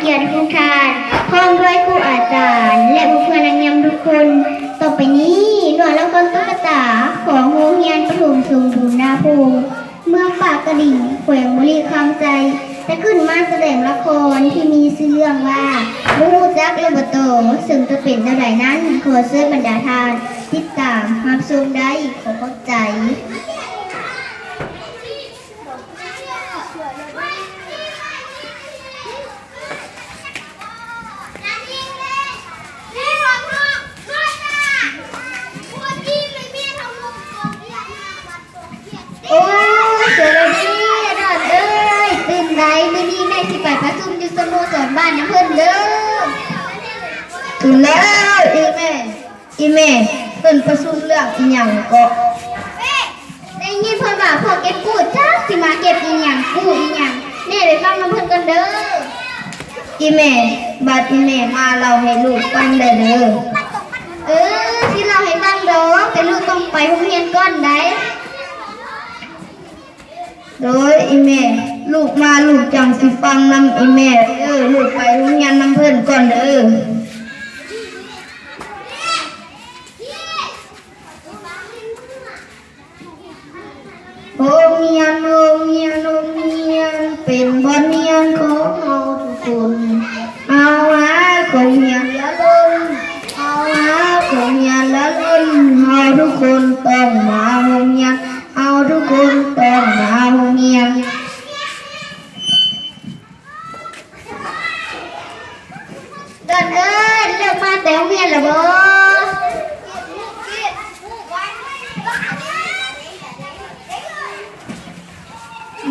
ກຽດທຸກທ່ານ ພ້ອມດ້ວຍຄູອາຈານ ແລະ ເພື່ອນນາງງາມທຸກຄົນ. ຕໍ່ໄປນີ້ ໜ່ວຍລະຄອນຕຸກກະຕາ ຂອງໂຮງຮຽນປະຖົມສົມບູນນາໂພງ ເມືອງປາກກະດິງ ແຂວງບໍລິຄຳໄຊ ຈະຂຶ້ນມາສະແດງລະຄອນທີ່ມີຊື່ເລື່ອງວ່າ ບໍ່ຮູ້ຈັກລະບໍ່ໂຕ, ເຊິ່ງຈະເປັນແນວໃດນັ້ນ ຂໍເຊີນບັນດາທ່ານຕິດຕາມຮັບຊົມໄດ້. ຂໍຂອບໃຈ. ໂອ້ ສະບາຍດີ ອາດອນເອີຍ, ຕື່ນໄດ໋. ມື້ນີ້ແມ່ຊິໄປປະຊຸມຢູ່ສະໂມສອນບ້ານນຳເພິ່ນເດີ. ຕື່ນແລ້ວອີ່ແມ່. ອີ່ແມ່ ເພິ່ນປະຊຸມເລື່ອງອີ່ຫຍັງເກາະ? ໄດ້ຍິນເພິ່ນວ່າພວກເກັບກູ້ຈັກຊິມາເກັບອີ່ຫຍັງ ກູ້ອີ່ຫຍັງ. ແມ່ໄປຟັງນຳເພິ່ນກ່ອນເດີ. ອີ່ແມ່ ບາດອີ່ແມ່ມາເລົ່າໃຫ້ລູກຟັງໄດ້ເດີ. ເອີ ຊິເລົ່າໃຫ້ຟັງດອກ, ແຕ່ລູກຕ້ອງໄປໂຮງຮຽນກ່ອນໄດ໋. ໂດຍ ອີ່ແມ່ ລູກມາລູກຈັ່ງຊິຟັງນຳອີ່ແມ່ເດີ. ລູກໄປໂຮງຮຽນນຳເພິ່ນກ່ອນເດີ. ໂຮງຮຽນ ໂຮງຮຽນ ໂຮງຮຽນ ເປັນບ່ອນຮຽນຂອງເຮົາທຸກຄົນ. ເຮົາຮັກໂຮງຮຽນເຫຼືອລົ້ນ, ເຮົາຮັກໂຮງຮຽນເຫຼືອລົ້ນ. ເຮົາທຸກຄົນຕ້ອງມາໂຮງຮຽນ, ເຮົາທຸກຄົນຕ້ອງມາໂຮງຮຽນ. ດອນເອີຍ ເລີກມາແຕ່ໂຮງຮຽນແລ້ວບໍ?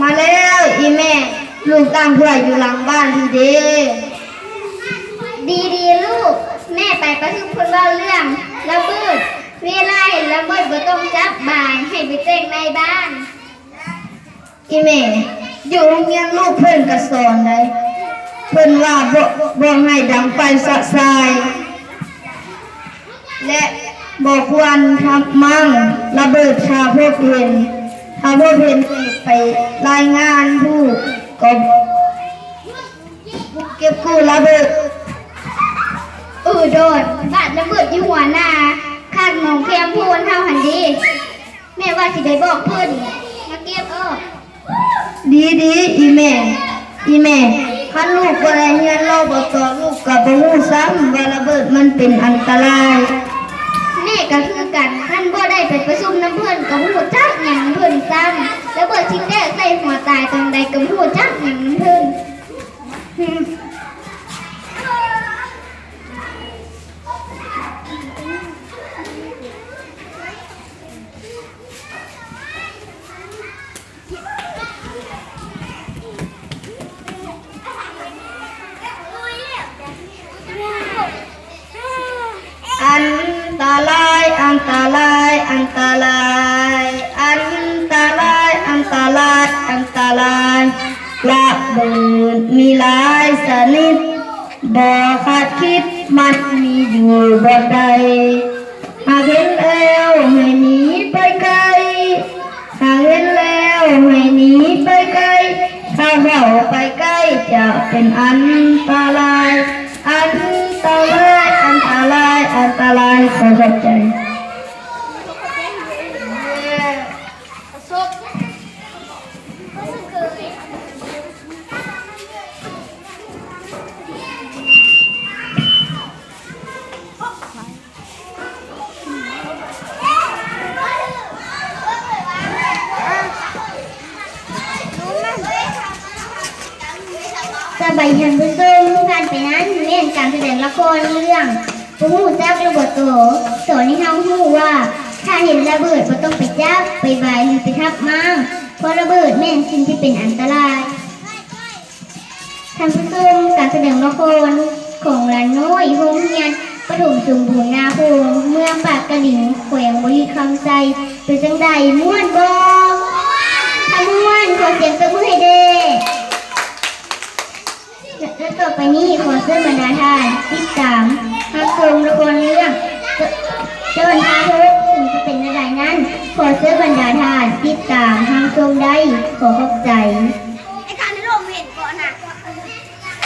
ມາແລ້ວອີ່ແມ່, ລູກລ້າງຖ້ວຍຢູ່ຫຼັງບ້ານພີ້ເດ້. ດີໆລູກ, ແມ່ໄປປະຊຸມເພິ່ນເວົ້າເລື່ອງລະເບີດ. ເວລາເຫັນລະເບີດບໍ່ຕ້ອງຈັບບາຍ, ໃຫ້ໄປແຈ້ງນາຍບ້ານ. ອີ່ແມ່, ຢູ່ໂຮງຮຽນລູກເພິ່ນກະສອນໄດ໋. ເພິ່ນວ່າບໍ່, ບໍ່ໃຫ້ດັງໄຟຊະຊາຍ ແລະ ບໍ່ຄວນທັບມ້າງລະເບີດ. ຖ້າພົບເຫັນ, ຖ້າພົບເຫັນໃຫ້ໄປລາຍງານຜູ້ກອງເກັບກູ້ລະເບີດ. ເອີ ດອນ, ບາດລະເບີດຢູ່ຫົວໜ້າຄາກໜອງແຄມໂພນເຮົາຫັ້ນເດ. ແມ່ວ່າຊິໄປບອກເພິ່ນມາເກັບອອກ. ດີໆ ອີ່ແມ່, ອີ່ແມ່, ຄັນລູກບໍ່ໄດ້ຮຽນ ລະບໍ່ຕອນ ລູກກະບໍ່ຮູ້ຊ້ຳວ່າລະເບີດມັນເປັນອັນຕະລາຍ. ແມ່ກະຄືກັນ, ຄັນບໍ່ໄດ້ໄປປະຊຸມນຳເພິ່ນ ກະບໍ່ຮູ້ຈັກຫຍັງນຳເພິ່ນຊ້ຳ. ລະເບີດຊິແຕກໃສ່ຫົວຕາຍຕອນໃດ ກະບໍ່ຮູ້ຈັກຫຍັງນຳເພິ່ນ. ອັນຕະລາຍ ອັນຕະລາຍ ອັນຕະລາຍ ອັນຕະລາຍ ອັນຕະລາຍ ອັນຕະລາຍ. ລະເບີດມີຫຼາຍຊະນິດ ບໍ່ຄາດຄິດມັນມີຢູ່ບ່ອນໃດ. ຫາກເຫັນແລ້ວໃຫ້ໜີໄປໄກ, ຫາກເຫັນແລ້ວໃຫ້ໜີໄປໄກ, ຖ້າເຂົ້າໄປໃກ້ຈະເປັນອັນຕະລາຍ, ອັນຕະລາຍ ອັນຕະລາຍ ອັນຕະລາຍ. ຂໍຂອບໃຈ. ຕໍ່ໄປທ່ານຜູ້ຊົມ, ຜ່ານໄປນັ້ນແມ່ນການສະແດງລະຄອນເລື່ອງ ບໍ່ຮູ້ຈັກລະບໍ່ໂຕ, ສອນໃຫ້ເຮົາຮູ້ວ່າ ຖ້າເຫັນລະເບີດບໍ່ຕ້ອງໄປຈັບ, ໄປບາຍ ຫຼື ໄປທັບມ້າງ, ເພາະລະເບີດແມ່ນສິ່ງທີ່ເປັນອັນຕະລາຍ. ທ່ານຜູ້ຊົມ, ການສະແດງລະຄອນຂອງຫຼານນ້ອຍໂຮງຮຽນປະຖົມສົມບູນນາໂພງ ເມືອງປາກກະດິງ ແຂວງບໍລິຄຳໄຊ ເປັນຈັ່ງໃດ? ມ່ວນບໍ່? ຖ້າມ່ວນ, ຂໍສຽງຕົບມືໃຫ້ແດ່. ແລະ ຕໍ່ໄປນີ້ ຂໍເຊີນບັນດາທ່ານຕິດຕາມຮັບຊົມລະຄອນເລື່ອງ ເຈົ້າ ເຈົ້າອັນທາທົກ ເຊິ່ງຈະເປັນແນວໃດນັ້ນ ຂໍເຊີນບັນດາທ່ານຕິດຕາມຮັບຊົມໄດ້. ຂໍຂອບໃຈ.